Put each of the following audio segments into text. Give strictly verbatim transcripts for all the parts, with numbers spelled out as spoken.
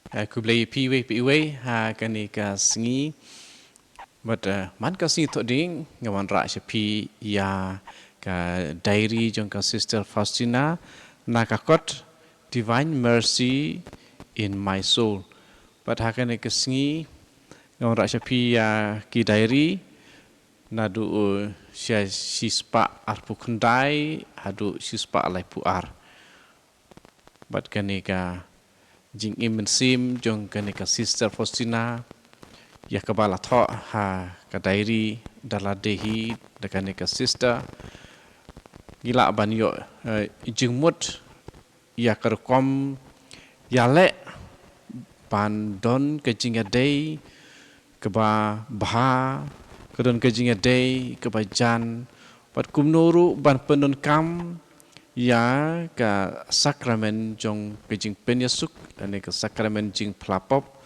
Eh, khublei phi iwei pa iwei ha kane ka sngi. Bad, eh, man ka sngi Thohdieng nga wanrah sha phi ïa ka diary jong ka Sister Faustina na ka kot Divine Mercy in My Soul. Bad ha kane ka sngi nga wanrah sha phi ïa ki diary naduh, eh, sha shispah arphew khyndai haduh shispah laiphew ar. Bad kane ka jingim mynsiem jong kane ka Sister Faustina, ïa kaba la thoh ha ka diary da lade hi da kane ka sister, ngi lah ban ïoh, eh, jingmut ïa ka rukom ïaleh ban don ka jingïadei kaba bha, ka don ka jingïadei kaba jan, bad kumno ruh ban pyndonkam ïa ka sakramen jong ka jingpynïasuk, lane ka sakramen jingphla pop.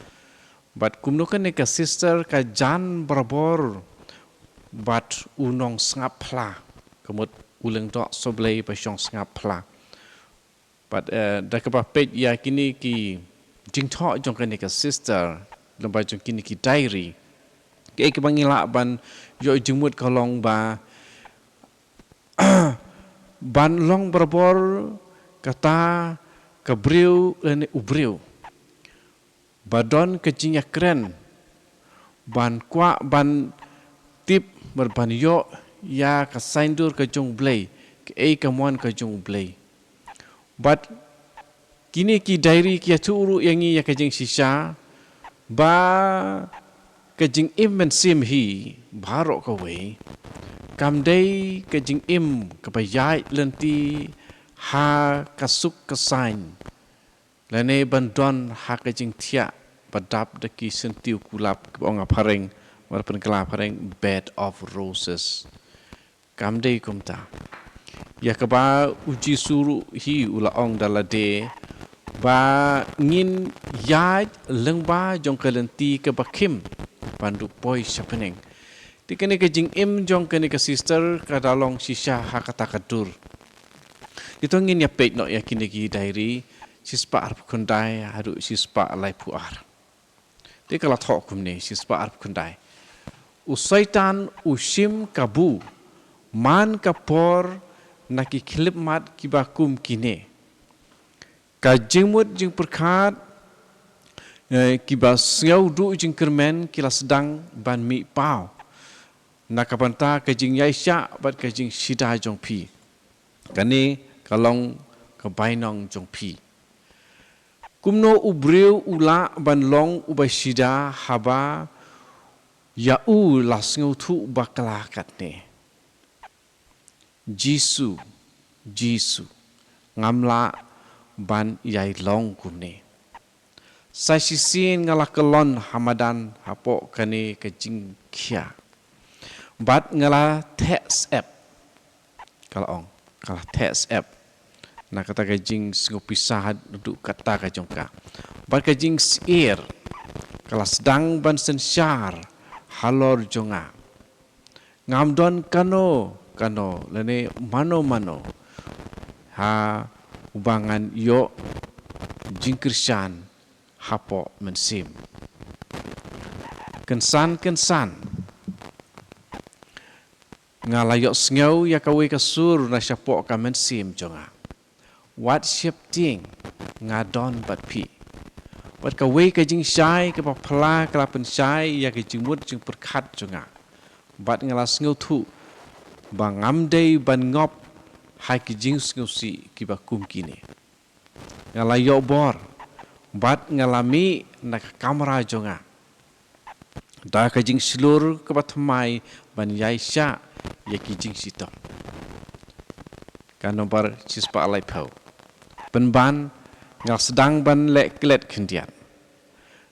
Bad kumno kane ka sister ka jan barabor bad u nongsngap phla, ka mut u lyngdoh sohblei ba shong sngap phla. Bad, eh, da kaba peit ïa kine ki jingthoh jong kane ka sister, lyngba jong kine ki diary, kaei kaba ngi lah ban ïoh jingmut ka long ba ban long barabor kata ka briew lane u briew ba don ka jingïakren, ban kwah ban tip, bad ban ïoh ïa ka saiñdur ka jong U Blei, kaei ka mon ka jong U Blei. Bad kine ki diary ki ïathuh ruh ïa ngi ïa ka jingshisha ba ka jingim mynsiem hi baroh kawei kam dei ka jingim kaba ïaid lynti ha ka suk ka saiñ, lane ban don ha ka jingthiah ba dap da ki syntiew kulap, kaba ong ha phareng, bad pynkylla ha phareng, bed of roses. Kam dei kumta. Ïa kaba U Jisu ruh hi u la ong da lade ba ngin ïaid lyngba jong ka lynti kaba khim ban duh poi sha bneng. Te kane ka jingim jong kane ka sister ka da long shisha ha kata ka dur. Te to ngin ïa peit noh ïa kine ki diary, shispah arphew khyndai haduh shispah laiphew ar. Te ka la thoh kumne, shispah arphew khyndai. U Soitan u shim kabu man ka por na ki khyllipmat kiba kum kine. Ka jingmut jingpyrkhat, eh, kiba sngew duh jingkyrmen ki la sdang ban mih paw na ka bynta ka jingïaishah bad ka jingshida jong phi. Kane ka long ka bainong jong phi. Kumno u briew u lah ban long uba shida haba ïa u la sngewthuh bakla katne? Jisu, Jisu, ngam lah ban ïai long kumne. Sa shisien nga la kyllon ha madan hapoh kane ka jingkhia. Bad nga la theh syep. Ka la ong, ka la theh syep. Na kata ka jingsngewpisa haduh katta ka jong ka. Bad ka jingsyier ka la sdang ban synshar halor jong nga. Ngam don kano kano lane mano mano ha uba ngan ïoh jingkyrshan hapoh mynsiem. Kynsan kynsan nga la ïohsngew ïa kawei ka sur na shapoh ka mynsiem jong nga. Wat sheptieng, nga don bad phi. Bad kawei ka jingshai kaba phylla ka la pynshai ïa ka jingmut jingpyrkhat jong nga. Bad nga la sngewthuh ba ngam dei ban ngop ha ki jingsngewsih kiba kum kine. Nga la ïoh bor bad nga la mih na ka kamra jong nga da ka jingshlur kaba thymmai ban ïaishah ïa ki jingshitom. Ka nombar shispah laiphew. Pynban nga sdang ban leh klet khyndiat.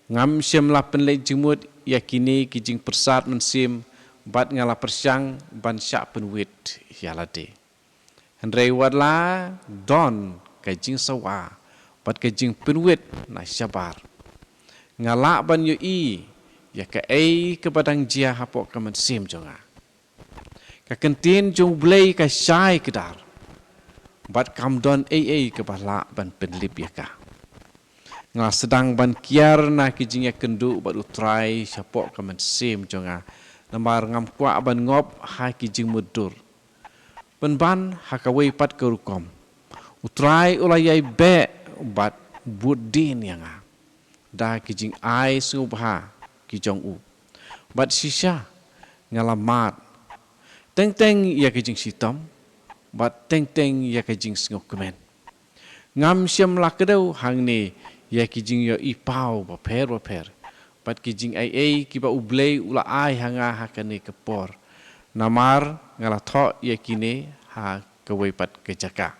Ngam shym la pynleit jingmut ïa kine ki jingpyrsad mynsiem bad nga la pyrshang ban shah pynwit ïa lade. Hynrei wat la don ka jingsawa bad ka jingpynwit na shabar, nga lah ban ïohi ïa kaei kaba dang jia hapoh ka mynsiem jong nga. Ka ktien jong U Blei ka shai kdar bad kam don ei ei kaba lah ban pynlip ïa ka. Nga sdang ban kiar na ki jingïakynduh bad U Trai shapoh ka mynsiem jong nga, namar ngam kwah ban ngop ha ki jingmutdur. Pynban ha kawei pat ka rukom, U Trai u la ïai beh bad bud dien ïa nga da ki jingai sngewbha ki jong u. Bad shisha nga la mad teng teng ïa ka jingshitom bad teng teng ïa ka jingsngewkmen. Ngam shym la kdew hangne ïa ki jingïohi paw bapher bapher bad ki jingai ei kiba U Blei u la ai ha nga ha kane ka por, namar nga la thoh ïa kine ha kawei pat ka jaka.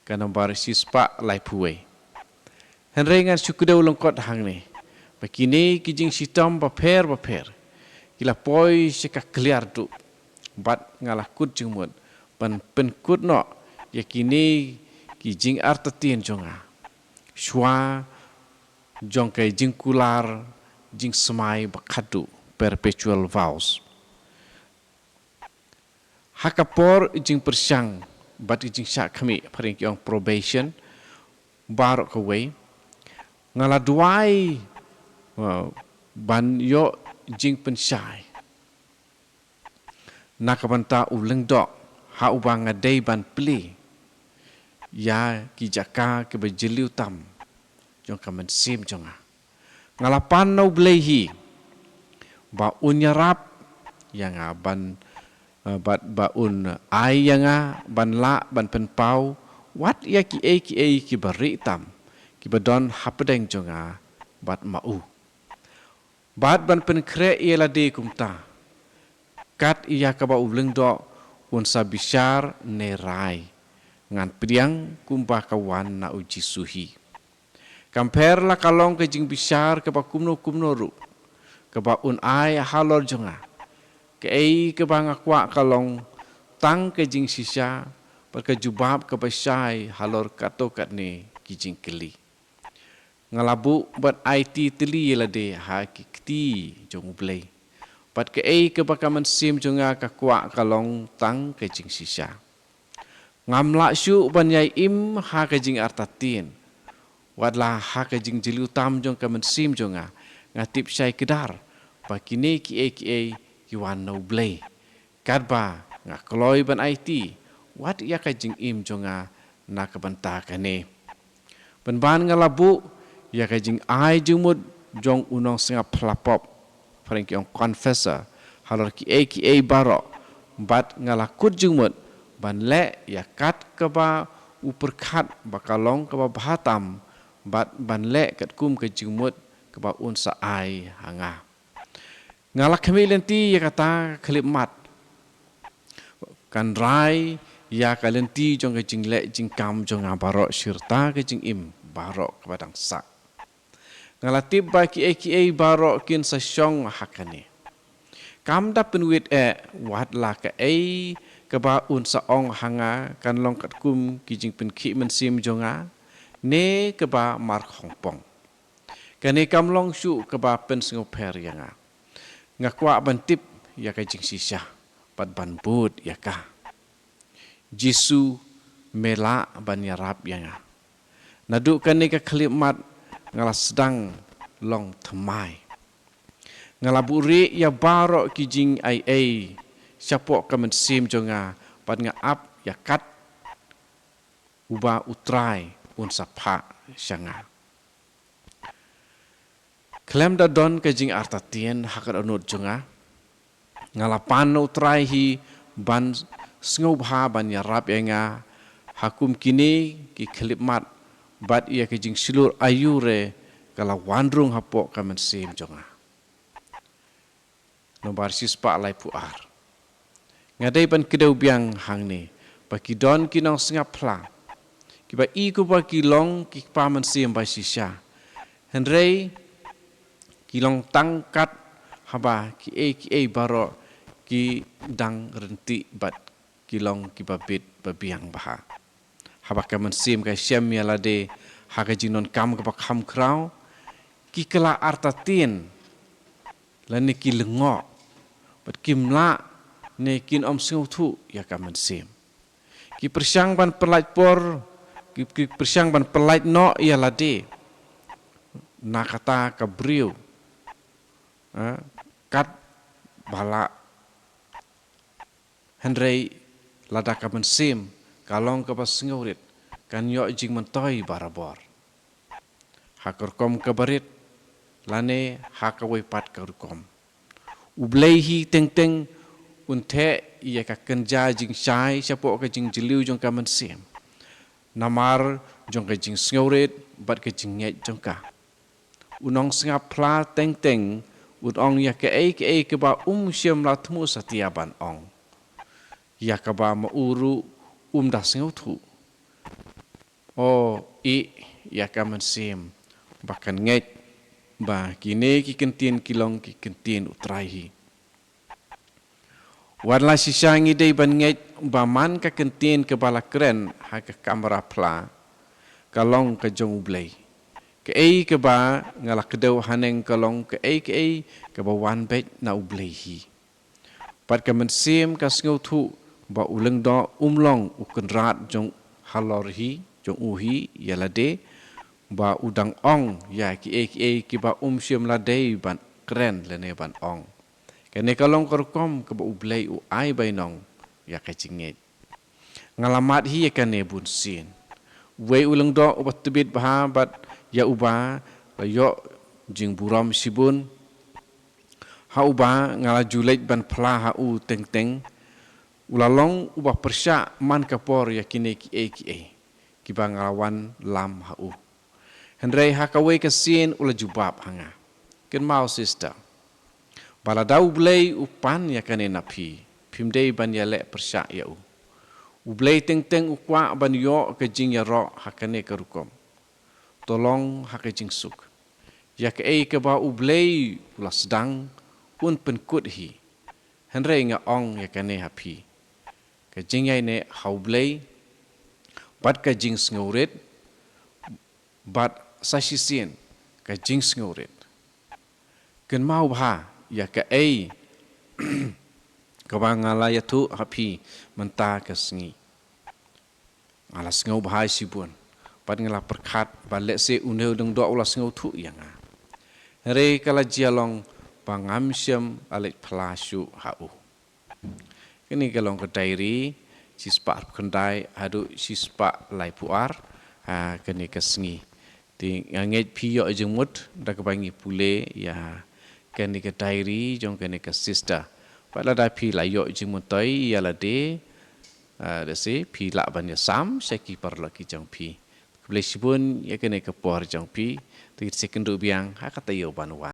Ka nombar shispah laiphew wei. Hynrei ngan shu kdew lyngkot hangne ba kine ki jingshitom bapher bapher ki la poi sha ka kliar duh, bad nga la kut jingmut ban pynkut noh ïa kine ki jingartatien jong nga shuwa jong ka jingkular jingsmai ba khadduh, perpetual vows. Ha ka por jingpyrshang bad jingshah khmih, phareng ki ong probation, baroh kawei, nga la duwai, uh, ban ïoh jingpynshai na ka bynta u lyngdoh ha uba nga dei ban plie ïa ki jaka kiba jylliew tam jong ka mynsiem jong nga. Nga la pan na U Blei hi ba un ïarap ïa nga ban, eh, bad ba un ai ïa nga ban lah ban pynpaw wat ïa kiei kiei kiba rieh tam kiba don hapdeng jong nga bad ma u, bad ban pynkhreh ïa lade kumta kat ïa kaba u lyngdoh un sa bishar ne rai, ngan pdiang kumba ka wan na U Jisu hi. Kam pher la ka long ka jingbishar kaba kumno kumno ruh kaba un ai halor jong nga. Kaei kaba nga kwah ka long tang ka jingshisha bad ka jubab kaba shai halor katto katne ki jingkylli. Nga la buh ban aiti tylli ïa lade ha ki kti jong U Blei, bad kaei kaba ka mynsiem jong nga ka kwah ka long tang ka jingshisha. Ngam lah shuh ban ïai im ha ka jingartatien. Wat la ha ka jingjylliew tam jong ka mynsiem jong nga, nga tip shai kdar ba kine kiei kiei ki wan na U Blei. Katba nga kloi ban aiti wat ïa ka jingim jong nga na ka bynta kane. Pynban nga la buh ïa ka jingai jingmut jong u nongsngap phla pop, phareng ki ong confessor, halor kiei kiei baroh, bad nga la kut jingmut ban leh ïa kat kaba u pyrkhat ba ka long kaba bha tam, bad ban leh katkum ka jingmut kaba un sa ai ha nga. Nga la khmih lynti ïa kata ka khyllipmat. Kan rai ïa ka lynti jong ka jingleh jingkam jong nga baroh shirta ka jingim baroh kaba dang sah. Nga la tip ba kiei kiei baroh kin sa shong ha kane. Kam da pynwit eh wat la kaei kaba un sa ong ha nga kan long katkum ki jingpynkhih mynsiem jong nga ne kaba mar khongpong. Kane kam long shuh kaba pynsngewpher ïa nga. Nga kwah ban tip ïa ka jingshisha bad ban bud ïa ka. Jisu, me lah ban ïarap ïa nga. Naduh kane ka khyllipmat nga la sdang long thymmai. Nga la buhrieh ïa baroh ki jingai ei shapoh ka mynsiem jong nga bad nga ap ïa kat uba U Trai un sa phah sha nga. Khlem da don ka jingartatien ha ka dohnud jong nga, nga la pan na U Trai hi ban sngewbha ban ïarap ïa nga ha kum kine ki khyllipmat, bad ïa ka jingshlur aiu re ka la wan rung hapoh ka mynsiem jong nga. Nombar shispah laiphew ar. Nga dei ban kdew biang hangne ba ki don ki nongsngap phla kiba i kumba ki long ki kpa mynsiem ba shisha, hynrei ki long tang kat haba kiei kiei baroh ki dang ryntih bad ki long kiba bit ba biang bha. Haba ka mynsiem ka shem ïa lade ha ka jingdonkam kaba kham khraw, ki kylla artatien lane ki lyngngoh bad kim lah ne kin ym sngewthuh ïa ka mynsiem. Ki pyrshang ban pyllait por ki, ki pyrshang ban pyllait noh ïa lade na kata ka briew, ha, kat ba lah. Hynrei lada ka mynsiem ka long kaba sngewrit, kan ïoh jingmyntoi barabor, ha ka rukom kaba rit lane ha kawei pat ka rukom. U Blei hi teng teng un theh ïa ka kynja jingshai shapoh ka jingjylliew jong ka mynsiem, namar jong ka jingsngewrit bad ka jingngeit jong ka. U nongsngap phla teng teng un ong ïa kaei kaei kaba um shym la thmu satia ban ong, ïa kaba ma u ruh um da sngewthuh. O, ïeh ïa ka mynsiem ba kan ngeit ba kine ki kyntien ki long ki kyntien U Trai hi. Wat la shisha ngi dei ban ngeit ba man ka kyntien kaba la kren ha ka kamra phla ka long ka jong U Blei. Kaei kaba nga la kdew haneng ka long kaei kaei kaba wan beit na U Blei hi. Bad ka mynsiem ka sngewthuh ba u lyngdoh um long u kynrad jong halor hi, jong u hi ïa lade, ba u dang ong ïa kiei kiei kiba um shym la dei ban kren lane ban ong. Kane ka long ka rukom kaba U Blei u ai bainong ïa ka jingngeit. Nga la mad hi ïa kane bunsien. Uwei u lyngdoh uba tbit bha bad ïa uba la ïoh jingburom shibun, ha uba nga la ju leit ban phla ha u teng teng, u la long uba pyrshah man ka por ïa kine kiei kiei kiba nga la wan lam ha u. Hynrei ha kawei ka sien u la jubab ha nga, kynmaw sister, ba lada U Blei u pan ïa kane na phi, phim dei ban ïaleh pyrshah ïa u. U Blei teng teng u kwah ban ïoh ka jingïaroh ha kane ka rukom. To long ha ka jingsuk. Ïa kaei kaba U Blei u la sdang un pynkut hi. Hynrei nga ong ïa kane ha phi, ka jingïaineh ha U Blei bad ka jingsngewrit, bad sa shisien ka jingsngewrit, kynmaw bha ïa kaei kaba nga la ïathuh ha phi mynta ka sngi. Nga la sngewbha shibun bad nga la pyrkhat ba lehse une u lyngdoh u la sngewthuh ïa nga. Hynrei ka la jia long ba ngam shym la leit phla shuh ha u. Kane ka long ka diary shispah arphew khyndai haduh shispah laiphew ar ha kane ka sngi. Te nga ngeit phi ïoh jingmut da kaba ngi pule ïa kane ka diary jong kane ka sister. Bad lada phi la ïoh jingmyntoi ïa lade, ah, da se phi lah ban ïasam sha ki paralok ki jong phi. Khublei shibun ïa kane ka por jong phi. Te ngin sa ïakynduh biang ha ka taïew ban wan.